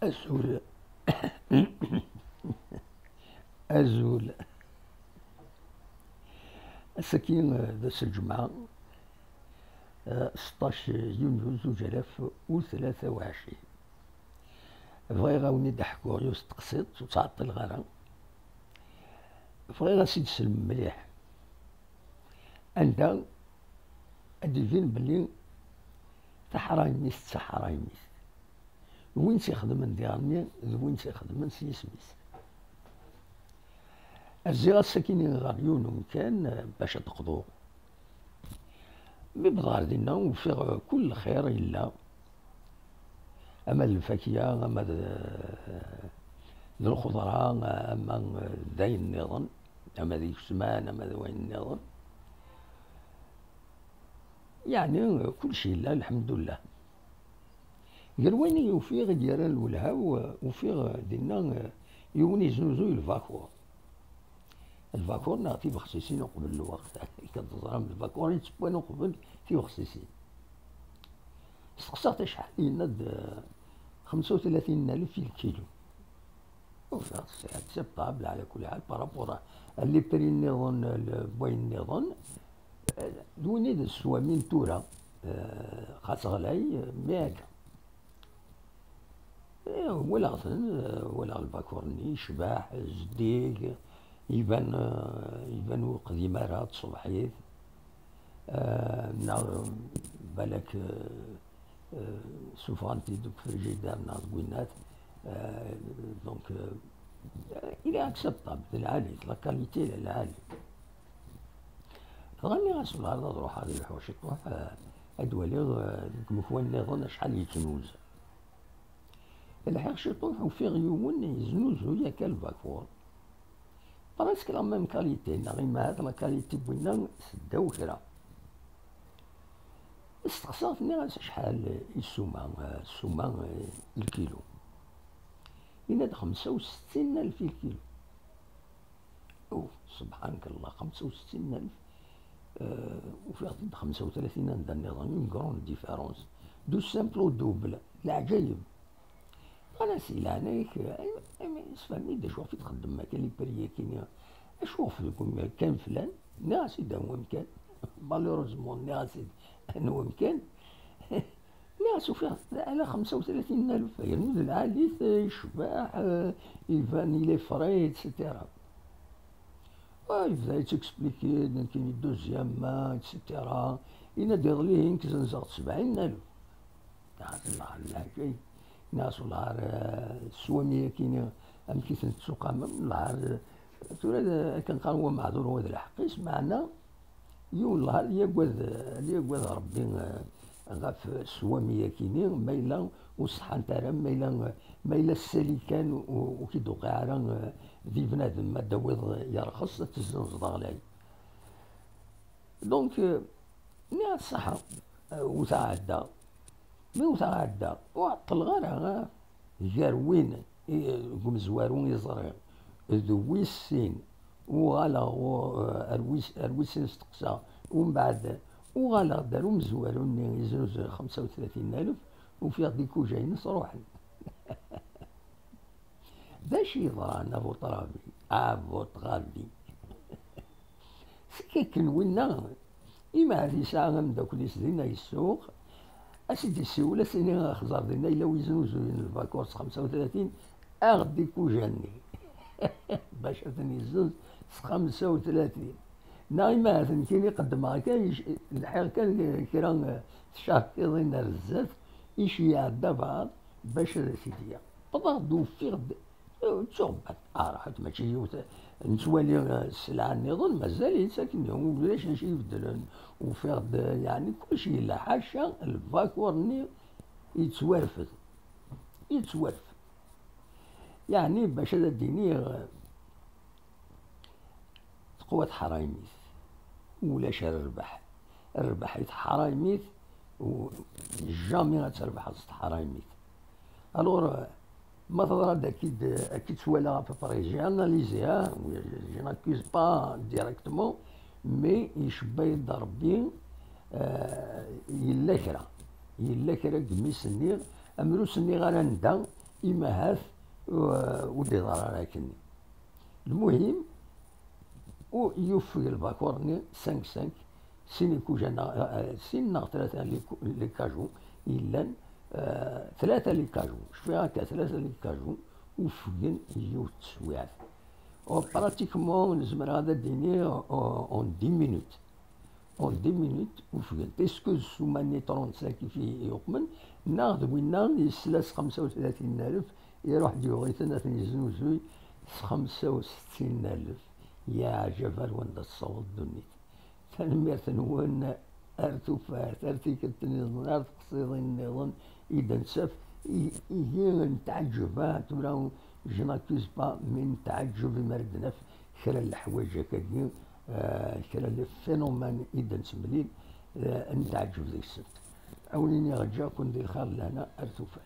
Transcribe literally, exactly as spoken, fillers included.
Azul. Azul. Ass-agi, eh, d ass n lǧemɛa, eh, seṭṭac yunyu zuǧ alaf u tlata u ɛecrin. Bɣiɣ ad wen-id-ḥkuɣ yiwet n teqsiṭ, ur ttɛeṭṭileɣ ara. Bɣiɣ ad s-id-teslem mliḥ. Anda ad d-ibin belli taḥraymit d taḥraymit. Win tt-ixedmen diɣenni d win tt-ixedmen s yisem-is. Rziɣ ass-akini ɣer yiwen umkan, eh, bac ad d-qḍuɣ. Mi wwḍeɣ ɣer dinna, ufiɣ, eh, kul lxir yella. Ama d lfakya, ama d, eh, d lxeḍra, ama d ayen nniḍen, ama d ikesman, ama d wayen nniḍen. Yeɛni, kullec yella, lḥemdullah. Gar wayen i ufiɣ i d-yerran lwelha-w, ufiɣ dinna, eh, yiwen yeznuzuy lbakur. Lbakur neɣ tibexsisin uqbel lweqt. Akken teẓram, lbakur i ttewwan uqbel tibexsisin. Steqsaɣ-t acḥal, yenna-d, eh, xemsa u tlatin alef i lkilu. Ufiɣ-t c'est acceptable, ɛla kulli ḥal, par rapport à, à les prix nniḍen, le, n wayen nniḍen, eh, d win i d sswamin tura, eh, xas ɣlay, eh, mais akka. Eh, walaɣ-ten, eh, walaɣ lbakur-nni, yecbeḥ, zeddig, iban, eh, iban ur qdim ara tṣebḥit, eh, neɣ balak, eh, eh, sufɣen-t-id deg frigidaire neɣ deg winnat, eh, donc, eh, il est acceptable, d lɛali, la qualité d lɛali. Dɣa nniɣ-as, "Lɛerḍ ad ruḥeɣ ad lḥuɣ ciṭuḥ, eh, ad waliɣ, eh, deg umekwan nniḍen acḥal yettnuz." Lḥiɣ ciṭuḥ, ufiɣ yiwen yeznuzuy akka lbakur. Presque la même qualité, neɣ ima ahat la qualité n winna seddaw kra. Steqsaɣ-t, nniɣ-as, "Acḥal i ssuma, eh, ssuma, eh, i lkilu?" Yenna-d, "Xemsa u settin alef i lkilu." Uf, subḥanak Allah, xemsa u settin alef, eh, ufiɣ-t-id xemsa u tlatin anda nniḍen, une grande différence. Du simple au double, leɛǧayeb. Qal-as, "I leɛnaya-k, eh, eh, sefhem-iyi-d acu ɣef i txeddem akka, les prix-agi-nni, acu ɣef deg umkan flan?" Nniɣ-as-id anwa amkan. Malheureusement, nniɣ-as-id anwa amkan. Nniɣ-as, "Ufiɣ-t ala xemsa u tlatin alef, yernu d lɛali-t, eh, yecbeḥ, eh, iban, il est frais, et cetera." Ah, yebda yettexpliki-d, nekkini deuxième main, et cetera. Yenna-d, "Iḍelli nekk zenzeɣ-t sebɛin alef." Nniɣ-as, "Llah, leɛǧayeb." Nniɣ-as, "Wellah, ar, eh, sswami-agi-nni, amek i ten-tettuqamem? Wellah, ar, eh, tura d, akken qqaren wa meɛdur wa d lḥeqq-is, meɛna yiwen llah ad yagad, ad yagad Rebbi, eh, ɣef sswami-agi-nni, ma yella ur ṣeḥḥant ara, ma yella, ma yella ssali kan, u-, ur k-id-tuqiɛ ara, eh, di bnadem, ma d-tawiḍ yerxes, ad tezzenzeḍ ɣlay." Donc, euh, nniɣ-as, "Ṣaḥa, euh, wteɣ ɛeddaɣ." Mi wteɣ ɛeddaɣ, ur ɛeṭṭleɣ ara, ah, gar win i, deg umezwaru i ẓriɣ d wis sin, uɣaleɣ ɣur-, eh, ar wis, ar wis sin steqsaɣ, umbeɛd uɣaleɣ-d ar umezwaru-nni yeznuzuyen xemsa u tlatin alef, ufiɣ-d ikuja-ines ruḥen. D acu yeḍran a bu Ṭrabi? A bu Ṭrabi! Seg akken winna, imahat yesɛa ameddakel-is dinna yessuq, a s-id-yessiwel, a s-ini, "Xẓer, dinna yella wi yeznuzuyen lbakur s xemsa u tlatin, aɣ-d ikuja-nni." Bac ad ten-yezzenz s xemsa u tlatin. Neɣ imahat nekkini qeddmeɣ kan, yec-, lḥiɣ kan kra, eh, tcariḍin ar zdat, iceyyeɛ-d abaɛḍ bac ad as-id-yaɣ. Wwḍeɣ-d, ufiɣ-d, eh, ttuɣ, ah, raḥet, mačči yiwet, nettwali, eh, sselɛa nniḍen, mazal-itt akken, ulac d acu ibeddlen. Ufiɣ-d, eh, yeɛni kullec yella, ḥaca lbakur-nni yettwarfed. Yettwarfed. Yeɛni, bac ad d-iniɣ, eh, teqwa teḥraymit, ulac ara rrbeḥ. Rrbeḥ i teḥraymit, u jamais ad trebḥeḍ s teḥraymit. Alors, ma teḍra-d akka i d-, akka i tt-walaɣ à peu près, j'ai analysé, hein, je, je n'accuse pas directement, mais icebba-yi-d Rebbi, euh, yella kra, yella kra deg mi s-nniɣ, am ur s-nniɣ ara anda, Imahat ur d-iḍar ara akken. Lmuhim, yufeg lbakur-nni cinq cinq, sin ikuja neɣ sin neɣ tlata likaju yellan, tlata likaju, cfiɣ akka tlata likaju ufgen yiwet teswiɛt. Pratiquement nezmer ad d-iniɣ en dix minutes. En dix minutes ufgen. Est-ce que d ssuma-nni trente-cinq i t-yuqmen, neɣ d winna yesla s xemsa u tlatin alef, iruḥ-d yuɣ-iten ad ten-yeznuzuy s xemsa u settin alef? Yeɛjeb ar wanda tessaweḍ ddunit. Tanemmirt-nwen. Ar tufat, ar tikkelt nniḍen, ar teqsiḍin nniḍen i d-nsaf. Ihi netɛeǧǧeb, ah, tura, je n'accuse pas, mais netɛeǧǧeb imi ara d-naf kra n leḥwayeǧ akkagi, ah, kra n les phénomènes i d-nettemlil, ah, netɛeǧǧeb deg-sent. A wen-iniɣ ǧǧiɣ-ken di lxir d lehna, ar tufat.